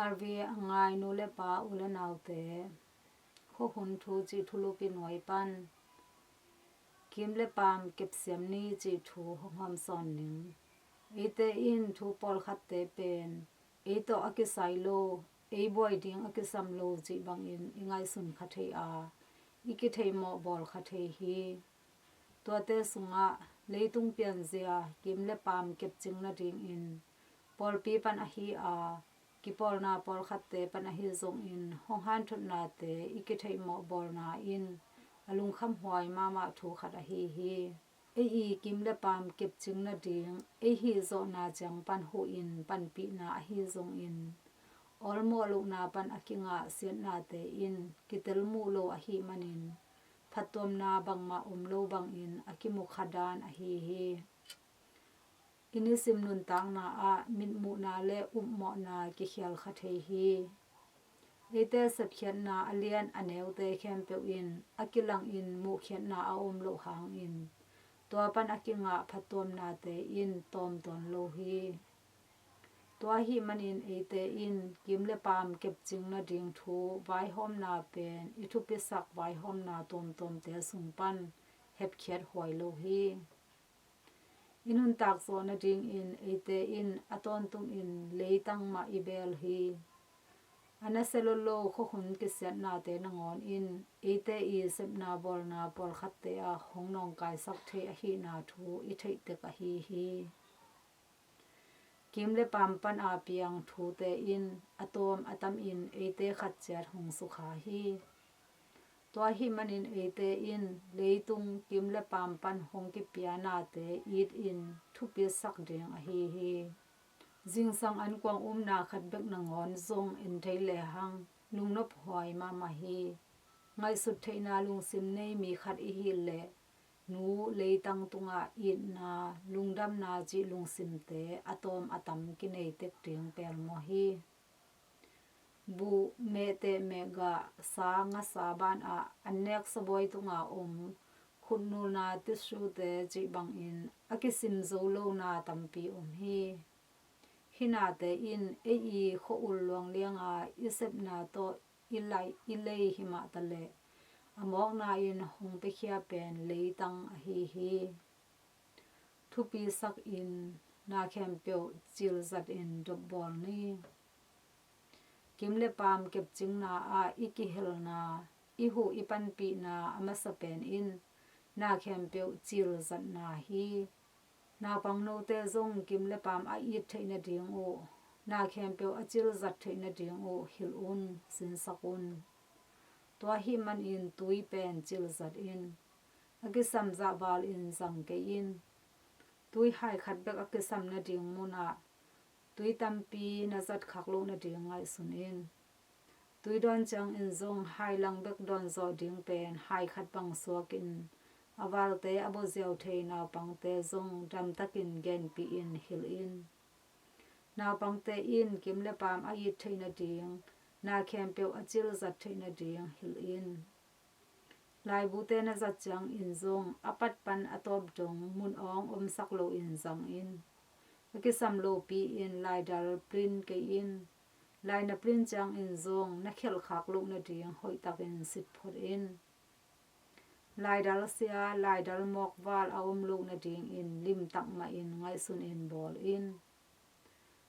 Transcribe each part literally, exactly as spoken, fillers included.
R V A a ngai nu le pa, u le naute, khuahun thu cih thulupi nuai pan kim le paam kepsiam ni cih thu hong hawmsawn ning. Eite in thu pawlkhatte pen ei tawh a kisai lo, ei buai ding a kisam lo cih bangin i ngaihsun kha thei a, i kitheihmawh bawl kha thei hi. Tuate sungah leitung pianzia kim le paam kepcing nadingin pawlpi pan ahi a, kipawlna pawlkhatte pan ahi zongin hong hanthotnate i kitheihmawh bawlna in a lungkhamhuai mahmah thu khat ahi hi. Ei i kim le paam kepcing nading ei hih zawhna ciang pan huhin panpihna ahi zongin, awlmawh lohna pan a kingah siatnate in kitel muh lo ahih manin, phattuamna bangmah om lo bangin a kimu kha dan ahi hi. I nisim nuntakna ah mitmuhna le upmawhna kikhial kha thei hi. Eite sepkhiatna a lian a neute khempeuh in a kilangin muhkhiatna a om loh hangin, tua pan a kingah phattuamnate in tawm tawn lo hi. Tua ahih manin eite in kim le paam kepcing nading thu vaihawmna pen i thupisak vaihawmna tuamtuamte sung pan hepkhiat huai lo hi. I nuntak zawh nadingin eite in a tawntungin leitang mah i beel hi. A nasia lolo khuahun kisiatnate nangawn in eite i sepna bawlna pawlkhatte ah hong nawngkaisak thei ahihna thu i theih tek ahi hi. Kim le paam pan a piang thute in a tawm a tamin eite khat ciat hong sukha hi. Tua ahih manin eite in leitung kim le paam pan hong kipia nate itin thupisak ding ahi hi. Zingsang ankuang umna khat bek nangawn zong en thei lehang lungnop huai mahmah hi. Ngaihsut theihna lungsim nei mi khat i hih leh, nu leitang tungah itna, lungdamna cih lungsimte a tawm a tam kinei tek ding pelmawh hi. Buh, mehteh, mehgah, sa, ngasa banah an nek sabuai tunga om khutnulna tissue-te cih bangin a kisim zo lona tampi om hi. Hih nate in ei i khua-ul luanglianga i sepna tawh i laih i lei himah taleh, a mawkna in hong piakhia pen leitang ahi hi. Thupisakin na khempeuh cilzatin dopbawl ni. Kim le paam kepcingna ah i kihelna, i huh i panpihna a masa pen in na khempeuh cilzatna hi. Naupang note zong kim le paam a it theih nading uh, na khempeuh a cilzat theih nading uh hilh un, sinsak un. Tua ahih manin tui pen cilzat in, a kisamzah val in zang kei in. Tui hai khat bek a kisam nading munah tui tampi na zat khak loh nading ngaihsun in. Tui dawn ciangin zong hai lang bek dawn zawh ding pen hai khat bang suakin, a valte a buaziau thei naupangte zong damtakin genpih in hilh in. Naupangte in kim le paam a it theih nading, na khempeuh a cilzat theih nading hilh in. Laibute na zat ciangin zong a pat pan a tawp dong mun awng omsak loin zang in. A kisam lopi-in laidal print kei in. Lai na print ciangin zong na khelh khak loh nading hoihtakin sit phot in. Laidal sia, laidal mawkval a om loh nadingin limtak mahin ngaihsun in bawl in.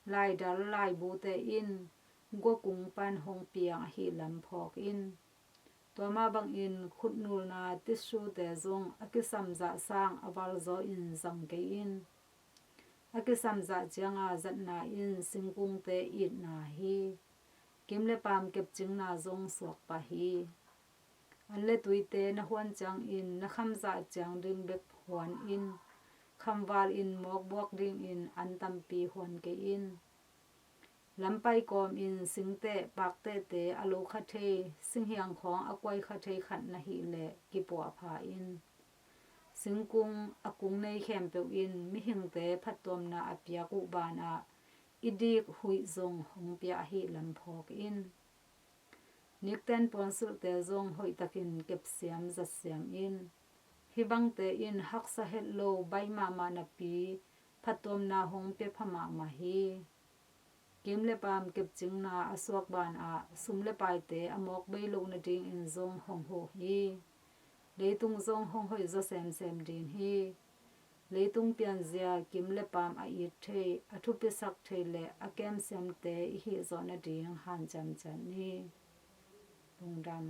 Laidal laibute in guakung pan hong piang ahih lam phawk in. Tua mah bangin khutnulna tissue-te zong a kisamzah sang a valzaw in zang kei in. A kisamzah cianga zatna in singkungte itna hi. Kim le paam kepcingna zong suak pah hi. An le tuite na huan ciangin na khamzah ciang ding bek huan in. Khamval in mawkbuak dingin an tampi huan kei in. Lampai kawmin singteh paktehte a lo kha thei, singhiang khawng a kuai kha thei khat na hih leh kipuah pha in. Singkung a kung nei khempeuh in mihingte phattuamna a piak uh banah i dik huih zong hong pia ahih lam phawk in. Nikten puansilhte zong hoihtakin kepsiam zatsiam in. Hih bangte in haksa het lo baih mahmah napi phattuamna hong pia pha mahmah hi. Kim le paam kepcingna a suak banah sum le paite a mawk bei loh nadingin zong hong huh hi. Leitung zong hong hoih zaw semsem ding hi. Leitung pianzia kim le paam a it thei, a thupisak thei le a kemsemte i hih zawh nading hanciam ciat ni. Lungdam.